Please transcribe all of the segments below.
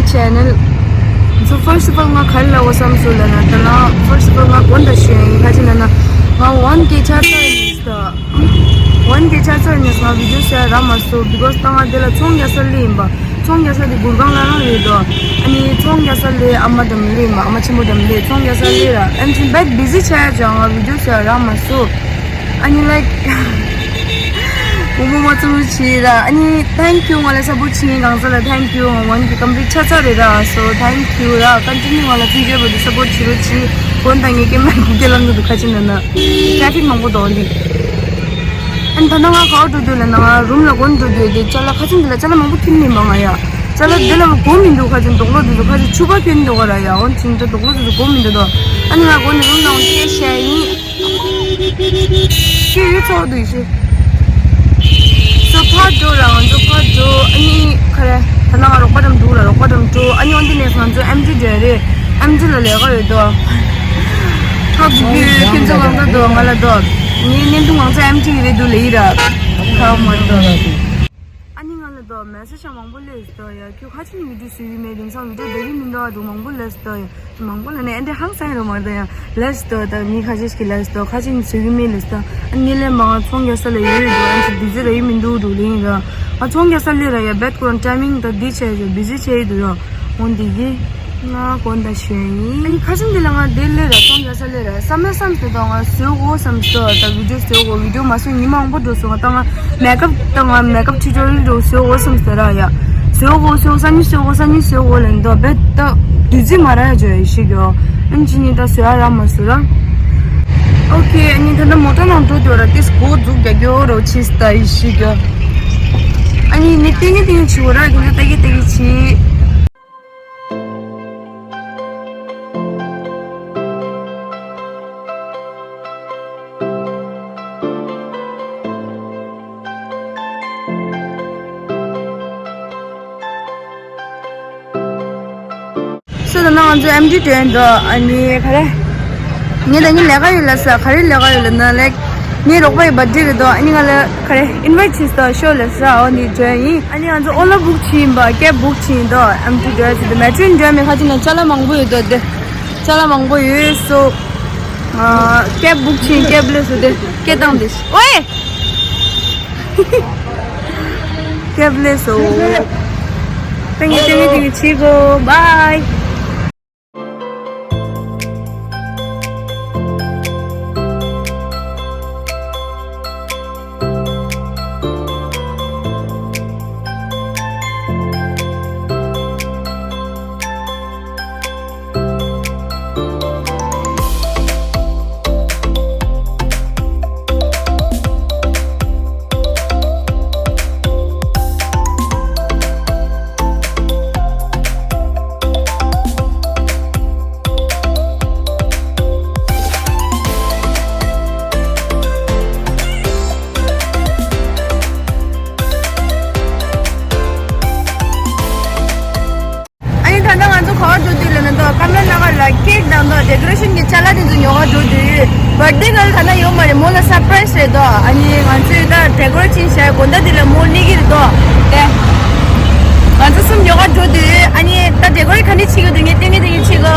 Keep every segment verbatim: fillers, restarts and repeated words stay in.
Channel. So first of all ང་ག་རེ་ལབ་དགོས་བསམ་སོང་ལབ་ན། ད་ལ་first of all ང་དགོངས་དག་ཞུ་ཡ་ཡིན། ག་ཅི་ལབ་ན་ང་ཝན་ཀེ་ཆགས་ཚར་ཡིན་ད། ཝན་ཀེ་ཆགས་ཚར་ཡིན་ན་ང་བི་ཌི་ཡོ་བཟོ་ཡ་རག་མ་སོང་། because ད་ང་དེ་ལ་ཚོང་རྒྱག་ས་སླེབས་ཡིན་པ། ཚོང་རྒྱག་ས་དེ་གུར་ཁང་ལ་རང་རེད་དོ། ཨ་ནི་ཚོང་རྒྱག་ས་སླེབས། ཨ་མ་དང་མི་སླེབས་མ། ཨ་མ་ཆེན་པོ་དང་མི་སླེབས། ཚོང་རྒྱག་ས་སླེབས་ར། ཨེམ་ཆི་བད་བི་ཟི་ཆགས་ཡ་ཅང་ང་བི་ཌི་ཡོ་བཟོ་ཡ་རག་མ་སོང་། ཨ་ནི་ལའིཀ་བུ་མོ་མ་ཚུགས་ཆེ་ར། ཨ་ནི་thank you ང་ལ་སཔོར་ཊི་བྱེད་མཁན་གང་ས་ལ་thank you། ང་ཝན་ཀེ་ཀམ་པི་ལིཊ་ཆགས་ཚར་རེད་ར། so thank you ར། ཀོན་ཊི་ནིའུ་ང་ལ་ཕི་ཇི་བར་དུ་སཔོར་ཊི་བྱེད་རོགས་གྱིས། ཝན་དང་ངའི་ཀེམ་ར་གུ་ཀེ་ལམ་དུ་ག་ཅི་ན་ན་ཊ་ཕིག་མང་པོ་འདུག་འདི། ཨ་ནི་ད་ནང་ང་ག་པར་འགྲོ་འདོད་ལབ་ན་ང་རུམ་ལ་སྒོ་ནས་འགྲོ་འདོད་དེ། ཅ་ལག་ཁ་ཆེམས་འདི་ལ་ཅ་ལག་མང་པོ་ཁྱེར་ནས་མ་ང་ཡ། ཅ་ལག་འདི་ལ་སྒོ་མི་འདུག་ཁ་ཆེམས་རྡོག་ལོ་འདི་ཚོ་ཁ་ཆེམས་ཕྱུ་པ་ཁྱེར་འདུག་ག་ར་ཡ། འོན་ཅིང་ད་རྡོག་ལོ་འདི་ཚོ་སྒོ་མི་འདུག་དོ། ཨ་ནི་ང་སྒོ་ནས་རུམ་ནང་སྐྱེལ་བྱས་ཡིན། ཁྱེད་ཡུལ་ཚོགས་འདུ་ཡིན་ཤི། སོ་ཕར་འགྲོ་ར། ང་ཚོ་ཕར་འགྲོ། ཨ་ནི་ག་རེ། ད་ནང་ང་རོགས་པ་འགྲམ་འགྲོ་ར། རོགས་པ་འགྲམ་འགྲོ། ཨ་ནི་འོན་ཏེ་ནས་ང་ཚོ་ཨེམ་ཊི་འགྲོ་ཡ་རེད། ཨེམ་ཊི་ལ་ལས་ཀ་ཡོད་དོ། ཧ་གོ་གི་ཡོད། ཁྱེད་ཚོ་གང་ཚ་འདུག་ང་ལ་འདུག་ངའི་བརྙན་ཐུང་གང་ཚ་ཨེམ་ཊི་གི་རེད་འདུག་ལེ་ཡི་ར། ཁ་མ་འདུག་ཨ་ནི་ང་ལ་འདུག་མེ་སེ་ཇི་མང་པོ་སླེབས་འདུག་ཡ། ཁྱོད་ཁ་ཆེམས་བི་ཌི་ཡོ་བཟོ་གི་མེད། དེང་སང་བི་ཌི་ཡོ་བཟོ་གི་མི་འདུག་ཨ། འདུག་མང་པོ་སླེབས་འདུག་ཡ། མང་པོ་ལ་ནས་ཨེ་འདྲ་ཧང་སང་རུ་མ་རེད་ཡ། ལེས་དོ། ད་མི་ཁ་ཤས་ཤིག་ལེས་དོ། ཁ་ཆེམས་བཟོ་གི་མེད་ལེས་དོ། ཨ་ནི་ལས་མ་ང་ཚོང་རྒྱག་ས་ལ་ཡོད་ཡོད་འདུག་ཨ་ནི་བི་ཟི་ར་ཡོད་མི་འདུག་འདུག་ལེ་ཡིན་ར། ང་ཚོང་རྒྱག་ས་ལས་ར་ཡ། བེད་ཁོ་རང་ཊའི་མིང་ད་འདི་བྱས་ཡོད། བི་ཟི་བྱས་ཡོད་འདུག་ཡ། འོན་ཏེ་གི་ང་དགོངས་དག་ཞུ་ཡ་ཡིན། ཨ་ནི་ཁ་ཆེམས་འདི་ལ་ང་དེ་ལས་ར་ཚོང་རྒྱག་ས་ལས་ར་བསམ་ལ་བསམ་སྟེ་ད་ང་བཟོ་དགོས་བསམ་སོང་། ད་བི་ཌི་ཡོ་བཟོ་དགོས། བི་ཌི་ཡོ་མ་བཟོས་ཉི་མ་མང་པོ་འགྲོ་སོང་། ད་ང་མེ་ཀབ་ད་ང་མེ་ཀབ་ཊུ་ཊོ་རི་ཡལ་འགྲོ་བཟོ་དགོས་བསམ་སྟེ་ར་ཡ། བཟོ་དགོས་བཟོ་སང་ཉིན་བཟོ་དགོས་སང་ཉིན་བཟོ་དགོས་ལབ་འདུག་བེད་ད་དུས་ཚོད་མ་རག་ཡ་བྱོས་ཡ་ཤི་གྱོ། ཨ་ནི་ཅི་ནི་ད་བཟོ་ཡ་རག་མ་སོང་ར། ཨོ་ཁེ། ཨ་ནི་ད་ལྟ་མོ་ཊ་ནང་འགྲོ་འདོད་ར། ཏིས་གོ་འཛུགས་རྒྱག་རྒྱུ་རོ་ཆིས་ད་ཡི་ཤི་གྱོ། ཨ་ནི་ནི་ཏིང་ངི་ཏིང་ངི་ཆུ་ར་གི་ནི་ཏེ་གི་ཏེ་གི་ཆི། སོ་ད་ནང་ང་ཚོ་ཨེམ་ཊི་ཊོན་དོ། ཨ་ནི་ག་རེ། ངས་ད་ནི་ལས་ཀ་ཡོད་ལ་ས། ག་རེ་ལས་ཀ་ཡོད་ལ་ན་ལེག་ངའི་རོགས་པ་ཡི་བར་ཌེ་རེད་དོ། ཨ་ནི་ང་ལ་ག་རེ་ཨིན་ཝའི་ཊི་བྱས་དོ། ཤོ་ལ་ས། འོ་ནི་ཊོན་ཡིན། ཨ་ནི་ང་ཚོ་ཨོ་ལ་བུག་བྱས་ཡིན་པ། ཀེབ་བུག་བྱས་ཡིན་དོ། ཨེམ་ཊི་ཊོན་དོ། མེ་ཊྲོ་ནི་ཊོན་མེ་ཁ་ཅིག་ན་ཅ་ལག་མང་པོ་ཡོད་དོ། དེ་ཅ་ལག་མང་པོ་ཡོད་སོ། ཨ་ཀེབ་བུག་བྱས་ཡིན། ཀེབ་ལས་སོ་དེ་སྐད་བཏང་དེ་ཨོའེ། ཀེབ་ལས་སོ། ཏེང་ངེ་ཏེང་ངེ་ཏེང་ངེ་ཆི་གོ། བའི། ཨ་ནི་ད་ལྟ་ང་ཚོ་ག་པར་འགྲོ་དུས་ལབ་ན་དོ། ཀམ་ལ་ན་གར་ལ་ཀེག་དང་དོ་ཌེ་ཀོ་རེ་ཤན་གྱི་ཅ་ལག་དེ་ཚོ་ཉོ་གར་འགྲོ་དུས། བར་ཌེ་གརལ་ད་ལྟ་ཡོད་མ་རེད། མོ་ལ་སར་པ་རའི་སི་རེད་དོ། ཨ་ནི་ང་ཚོས་ད་ཌེ་ཀོ་རེ་ཤན་བྱས་དགོང་དག་དེ་ལ་མོ་སླེབས་ཀྱི་རེད་དོ། དེ་ང་ཚོ་གསུམ་ཉོ་གར་འགྲོ་དུས། ཨ་ནི་ད་ཌེ་ཀོ་རེ་ཤན་ག་འདྲ་བྱེད་ཀྱི་འདུག་ངས་སྟོན་གྱི་འདུག་ངས་བྱེད་གོ།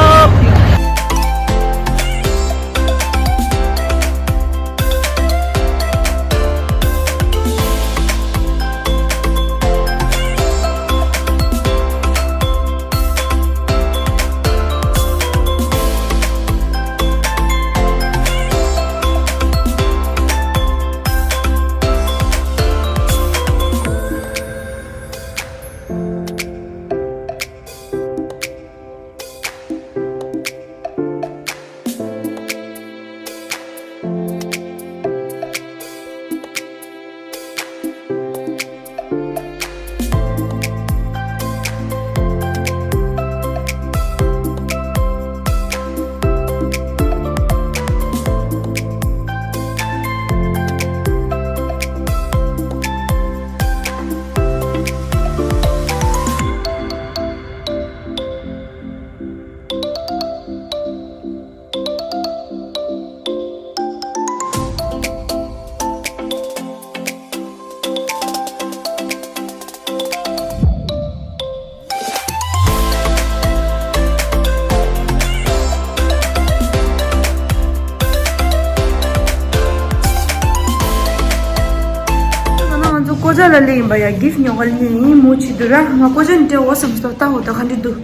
ལ་ལེ་ཡིན་པ་ཡ། གིཕ་ཉོ་ག་ལེ་ཡིན་མོ་ཆི་དུ་ར། ང་ཀོ་ཅན་ཏེ་འོ་སམ་སྟོ་ལྟ་འོ་ད་ག་འདྲི་འདུག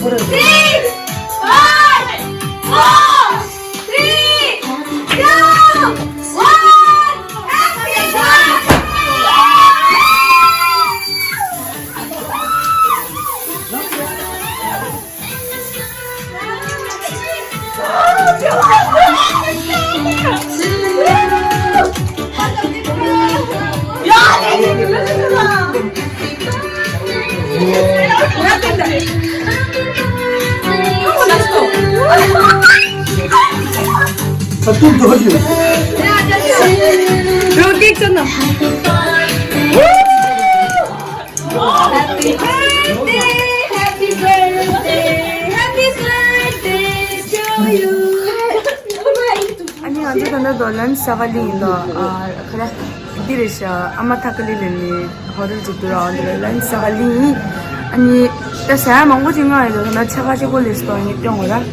Six, five, four, three, two, one. Happy birthday! Happy birthday, happy birthday, happy birthday to you. ཨ་ནི་ང་ཚོ་ད་ལྟ་དོ་ལན་ས་ག་ལི་ཡིན་ལོ། ཨ་ཁ་ལ་འདི་རེད་ཤག་ཨ་མ་ཐ་ཀ་ལི་ལི་ནི་ཧོ་ཊེལ་ཅིག་ཏུ་ར། འོ་འདི་ལ་ལན་ས་ག་ལི་ཡིན། ཨ་ནི་ད་ཟ་ཡ་མང་པོ་ཅིག་མངགས་ཡོད་ལ། ད་ལྟ་ཆ་ག་ཅིག་པོ་ལས་སོ་ངས་སྟོན་འོ་ར།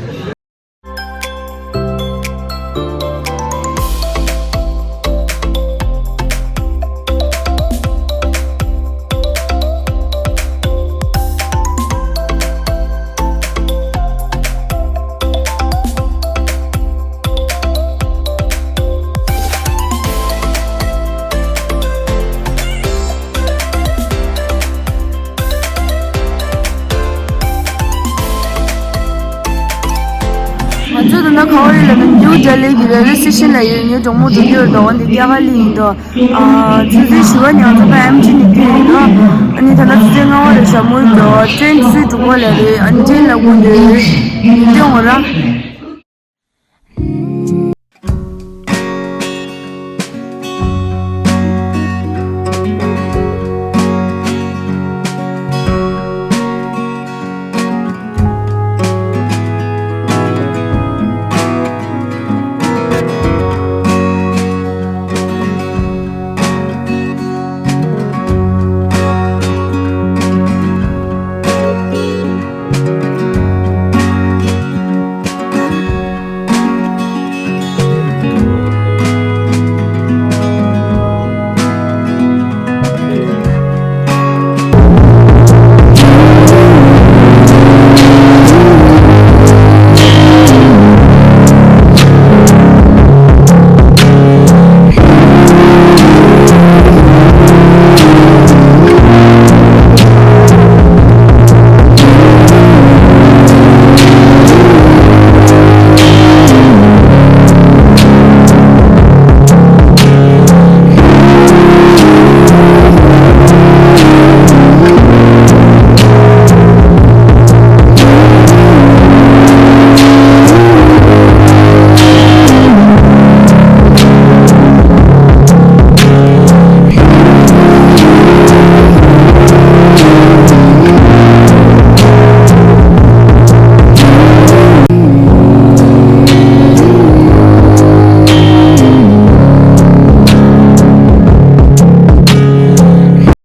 ང་ཚོ་ད་ལྟ་ག་བ་རེད་ལབ་ན། ནིའུ་ལྡི་ལི་གི་རེལ་ཝེ་སི་ཊེ་ཤན་ལ་ཡོད། ངའི་གྲོགས་མོ་འགྲོ་རྒྱུ་རེད་དོ། འོ་འདི་ཀ་ག་ལི་ཡིན་དོ། ཨ་ཆུ་ཚོད་བཞི་པ་ནས་ང་ཚོ་ཕ་ཨེམ་ཆི་ནས་ཐོན་ཡིན་དོ། ཨ་ནི་ད་ལྟ་ཆུ་ཚོད་ལྔ་པ་རེད་ཤག་མོ་ཡིན་དོ། ཊེན་ཆུ་ཚོད་དྲུག་པ་ལ་རེད། ཨ་ནི་ཊེན་ལ་སྒུག་འདོད་རེད། ཡིན་དོ་འོ་ར།